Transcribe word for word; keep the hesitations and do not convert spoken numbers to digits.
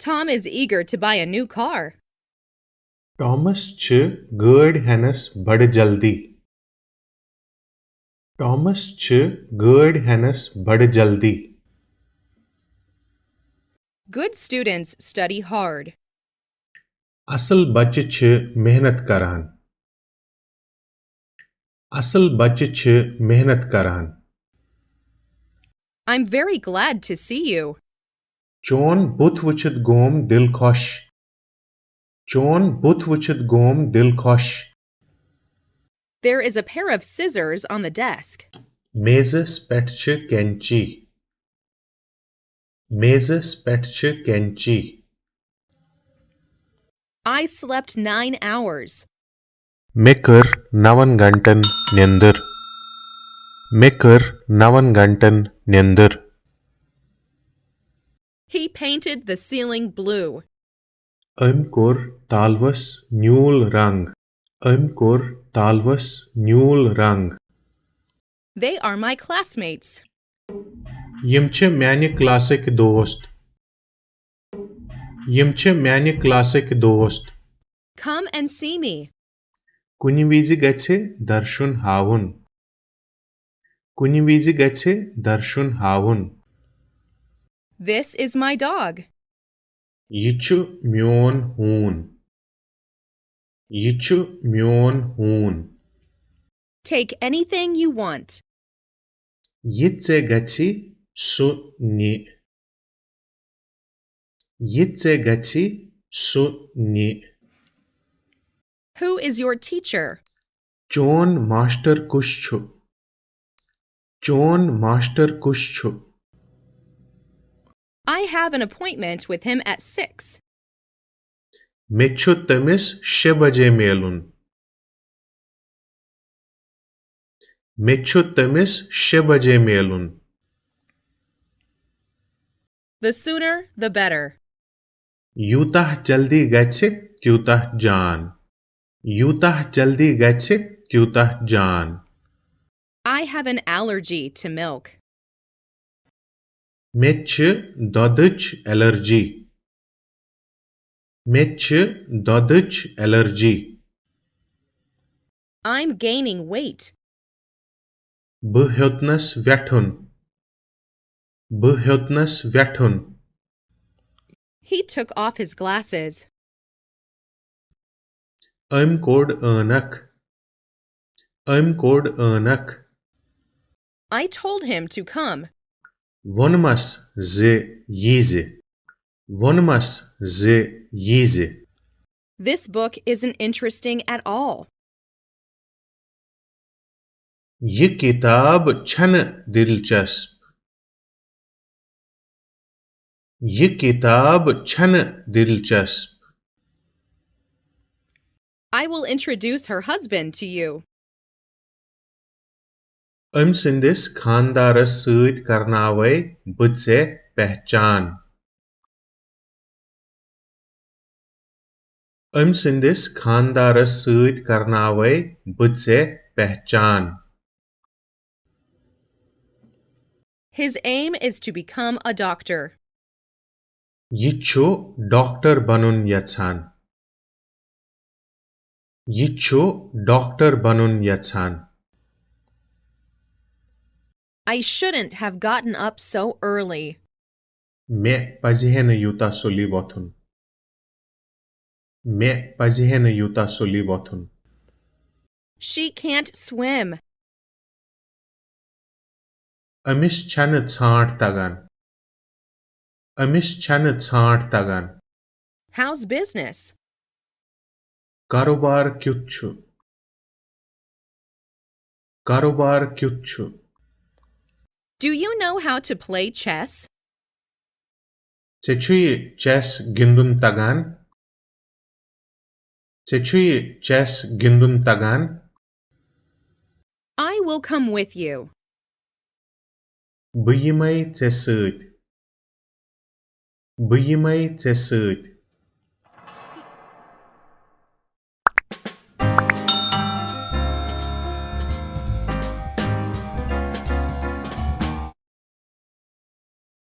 Tom is eager to buy a new car. Thomas چھِ گٲڑۍ ہٮ۪نَس بڑٕ جلدی۔ ٹامس چھِ گٲڑۍ ہٮ۪نَس بڑٕ جلدی۔ Good students study hard. اصل بچہٕ چھِ محنت کران۔ اصل بچہٕ چھِ محنت کران۔ I'm very glad to see you. چون بُتھ وٕچھِتھ گوم دِل خۄش۔ چون بُتھ وٕچھِتھ گوم دِل خۄش۔ There is a pair of scissors on the desk. میزس پٮ۪ٹھ چھِ کینچی۔ میزس پٮ۪ٹھ چھِ کینچی۔ I slept nine hours. مےٚ کٔر نَوَن گھنٹن نیندٕر۔ مےٚ کٔر نَوَن گھنٹن نیندٕر۔ He painted the ceiling blue. أمۍ کوٚر تالوَس نیوٗل رنٛگ۔ أمۍ کوٚر تالوَس نیوٗل رنٛگ۔ They are my classmates. یِم چھِ میانہِ کلاسٕکۍ دوست۔ یِم چھِ میانہِ کلاسٕکۍ دوست۔ Come and see me. کُنہِ وِزِ گژھِ درشُن ہاوُن۔ کُنہِ وِزِ گژھِ درشُن ہاوُن۔ This is my dog. یہِ چھُ میون ہوٗن۔ یہِ چھُ میون ہوٗن۔ Take anything you want. یہِ ژےٚ گژھِ، سُہ نہِ۔ یہِ ژےٚ گژھِ، سُہ نہِ۔ Who is your teacher? چون ماسٹر کُس چھُ؟ چون ماسٹر کُس چھُ؟ I have an appointment with him at six. مےٚ چھُ تٔمِس شےٚ بجے میلُن۔ مےٚ چھُ تٔمِس شےٚ بجے میلُن۔ The sooner, the better. یوٗتاہ جلدی گژھِ، تیوٗتاہ جان۔ یوٗتاہ جلدی گژھِ، تیوٗتاہ جان۔ I have an allergy to milk. مےٚ چھِ دۄدٕچ الرجی۔ مےٚ چھِ دۄدٕچ الرجی۔ I'm gaining weight. بہٕ ہیوٚتنَس ویٹھُن۔ بہٕ ہیوٚتنَس ویٹھُن۔ He took off his glasses. أمۍ کوٚڑ عٲنکھ۔ أمۍ کوٚڑ عٲنکھ۔ I told him to come. ووٚنمَس زِ ییٖزِ۔ ووٚنمَس زِ ییٖزِ۔ This book isn't interesting at all. یہِ کِتاب چھَنہٕ دِلچسپ۔ یہِ کِتاب چھَنہٕ دِلچسپ۔ I will introduce her husband to you. أمۍ سٕنٛدِس خانٛدارَس سۭتۍ کرناوَے بہٕ ژےٚ پہچان۔ أمۍ سٕنٛدِس خانٛدارَس سۭتۍ کرناوَے بہٕ ژےٚ پہچان۔ His aim is to become a doctor. یہِ چھُ ڈاکٹر بنُن یژھان۔ یہِ چھُ ڈاکٹر بنُن یژھان۔ I shouldn't have gotten up so early. مےٚ پزِ ہے نہٕ یوٗتاہ سُلی وۄتھُن۔ مےٚ پزِ ہے نہٕ یوٗتاہ سُلی وۄتھُن۔ She can't swim. أمِس چھَنہٕ ژھانٛٹھ تَگان۔ أمِس چھَنہٕ ژھانٛٹھ تَگان۔ How's business? کاروبار کیُتھ چھُ؟ کاروبار کیُتھ چھُ؟ Do you know how to play chess? ژےٚ چھُے چیس گِنٛدُن تَگان؟ ژےٚ چھُے چیس گِنٛدُن تَگان؟ I will come with you. بہٕ یِمَے ژےٚ سۭتۍ۔ بہٕ یِمَے ژےٚ سۭتۍ۔